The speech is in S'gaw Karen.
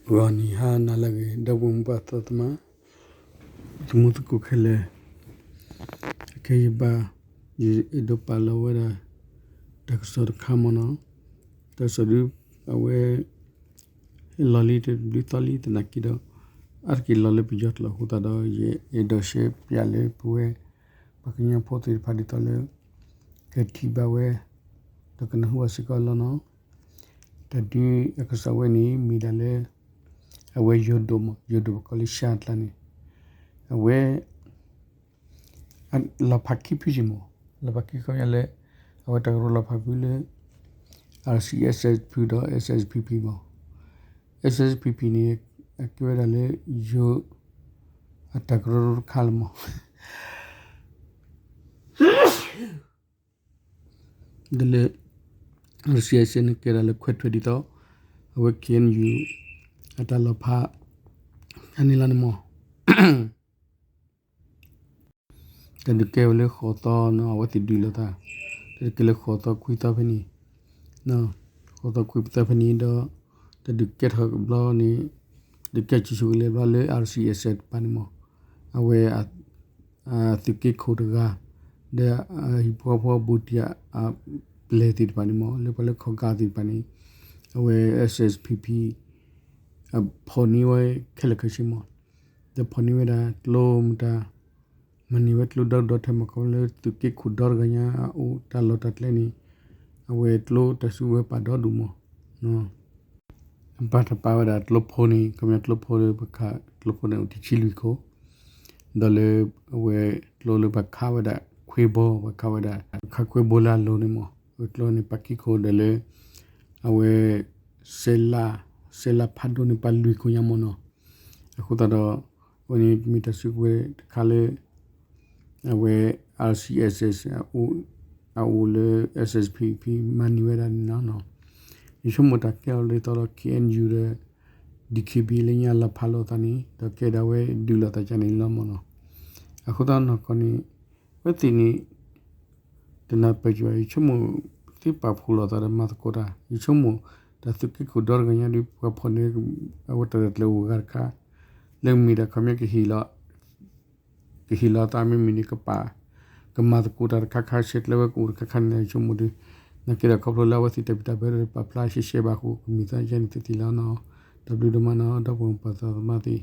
ဂီၤနံၤဟါနၤလၢအဂ့ၤ ဒီပုၢ်ဝဲၢ်မုၣ်ပၢ်သးသမါ သမူသကိးခဲလၢာ်, အခဲအံၤယဘၣ် ယအဲၣ်ဒိးပာ်လီၤဝဲဒၣ် တၢ်ကစီၣ်တခါမ့ၢ်နီၤ, တၢ်ကစီၣ်ဒု အဝဲ ဟဲလီၤလံတဘျုးသီလံသနာ်က့ဒီး အါတက့ၢ်လီၤလၢပယီၤကျိာ်အဃိသတးဒီး ယအဲၣ်ဒိးရှဲပၠးလၢပဝဲ ပှၤကညီဖိသ့ၣ်တဖၣ်ဒ်သိးလၢ ကထံၣ်ဘၣ်ဝဲ ဒီးကနၢ်ဟူဘၣ်စ့ၢ်ကီးလီၤနီၤ. တၢ်ဒုးအကစီၣ်ဝဲန့ၣ် မ့ၢ်ဒၣ်လၢ အဝဲယိၤဒိၣ်မး ယိၤဒိၣ်ပကိးလၢရှါအကျါန့ၣ် အဝဲ လီၤဖးခံဖုစ့ၢ်မး, လီၤဖးခံခီပညီလၢ အဝဲတၢ်ကရၢလီၤဖးဖုလၢ RCSS ဖုဒီး SSPP မး, SSPP န့ၣ် အကဲဝဲဒၣ်လၢ ယိၤ အတၢ်ကရၢတခါလီၤမး ဒီးလၢ RCSS န့ၣ်ကဲဒၣ်လၢခွဲးထွဲဒ်သိး အဝဲ KNU အတၢ်လီၤဖး အန့ၣ်လီၤန့ၣ်မး တၢ်ဒုးကဲဝဲလၢဃိးသီနီၤ အဝဲသ့ၣ်ဒုးလိာ်သး, တၢ်ဒုးကဲလၢဃိးသီခွံသီဖဲန့ၣ်, ဃိးသီခွံသီဖဲန့ၣ်ဒီး တၢ်ဒုးကဲထီၣ်ဘျီန့ၣ် ဒုးကဲဆူၣ်ဆူၣ်ကလဲာ်ဘျီလၢ RCSS တပၤန့ၣ်မး, အဝဲ သုးက့ခိၣ်တဂၤ ဒီးဟံၣ်ဖိဃီဖိဘူးတံၢ်အပျဲၢ်သ့ၣ်တဖၣ်န့ၣ်မး လၢပှၤလၢခီၣ်ကးသ့ၣ်တဖၣ်န့ၣ် အဝဲ SSPP အဖီၣ်န့ၢ်ဝဲခဲလၢာ်ခဲဆ့မး, ဒီးဖီၣ်န့ၢ်ဝဲဒၣ်ကျိမတၤ မၤန့ၢ်ဝဲကျိဒီဒူၣ်ဒီထၢမး ခီဖျိလၢသုးက့ခိၣ်ဒီတဂၤညါအအိၣ်တၢ်လီၢ်တၢ်ကျဲန့ၣ် အဝဲကျိတၢ်စုကဝဲၤပာ်ဒီဒူၣ်မး အပာ်တပာ်ဝဲဒၣ်ကျိဖိန့ၣ် ခီပညီကျိဖိလၢပခးကျိဖိန့ၣ်အိၣ်တဆံလွံၢ်ခိၣ်, ဒီးလၢအဝဲကျိလၢပှၤခးဝဲဒၣ်ခွ့ဘိ ပှၤခးဝဲဒၣ် ခးခွ့ဘိလၢအလိၤန့ၣ်မး အဝဲကျိန့ၣ်ပာ်ခံခိၣ်ဒီးလၢ အဝဲ စဲးလၤ စဲးလၤဖးဒိၣ်န့ၣ်ပာ်လွံၢ်ခိၣ်ညါမးနီၤ, အဃိသတးဒီး အဝဲန့ၣ်မ့ၢ်တၢ်စုကဝဲၤတခါလၢ အဝဲ RCSS အအိၣ်လၢ SSPP မၤန့ၢ်ဝဲဒၣ်န့ၣ်လီၤ. ယဆိကမိၣ်တၢ်ကဲအီၤဒ်သိးဒီး KNU ဒီး DKBA လၢညါလီၤဖးလိာ်သးန့ၣ် ဒီးကဲဒၣ်ဝဲဒုးလိာ်သးကန့ၣ်လီၤမးနီၤ, အဃိသတးနီၢ်ကီၢ်န့ၣ် အဝဲသ့ၣ်န့ၣ် တနၢ်ပၢၢ်က့ၤဘၣ် ယဆိကမိၣ် သ့ပာ်ဖှိၣ်လိာ်သးဒီးမၤသကိးတၢ် ယဆိကမိၣ် တၢ်သုးက့ခိၣ်ဒီတဂၤညါဒုး ပှၤဖီၣ်န့ၢ် အဝဲတၢ်ရဲၣ်ကျဲၤအိၣ်အဂၤတခါ လၢမ့ၢ်ဒၣ်ခီပညီကဟ့ၣ်လီၤ ကဟ့ၣ်လီၤသးမ့မ့ၢ်န့ၣ် ကပာ် ကမၤသကိးတၢ်တခါခါ ဆဲးကျၢဝဲကအိၣ်တခါခါန့ၣ် ယဆိကမိၣ်ဒီး နာ်က့ဒီးခီဖျိလၢအဝဲသ့ၣ်တၢ်ဘံၣ်တၢ်ဘၢဒီးပာ်ဖျါရှဲရှဲဘၣ်အဃိ ကမ့ၢ်သးယဲန့ၣ်သ့ၣ်သ့ၣ်လီၤနီၤ, တၢ်ဘျုးဒိၣ်မးနီၤ ဒီပုၢ်ဝဲၢ်ပှၤသးသမါသ့ၣ်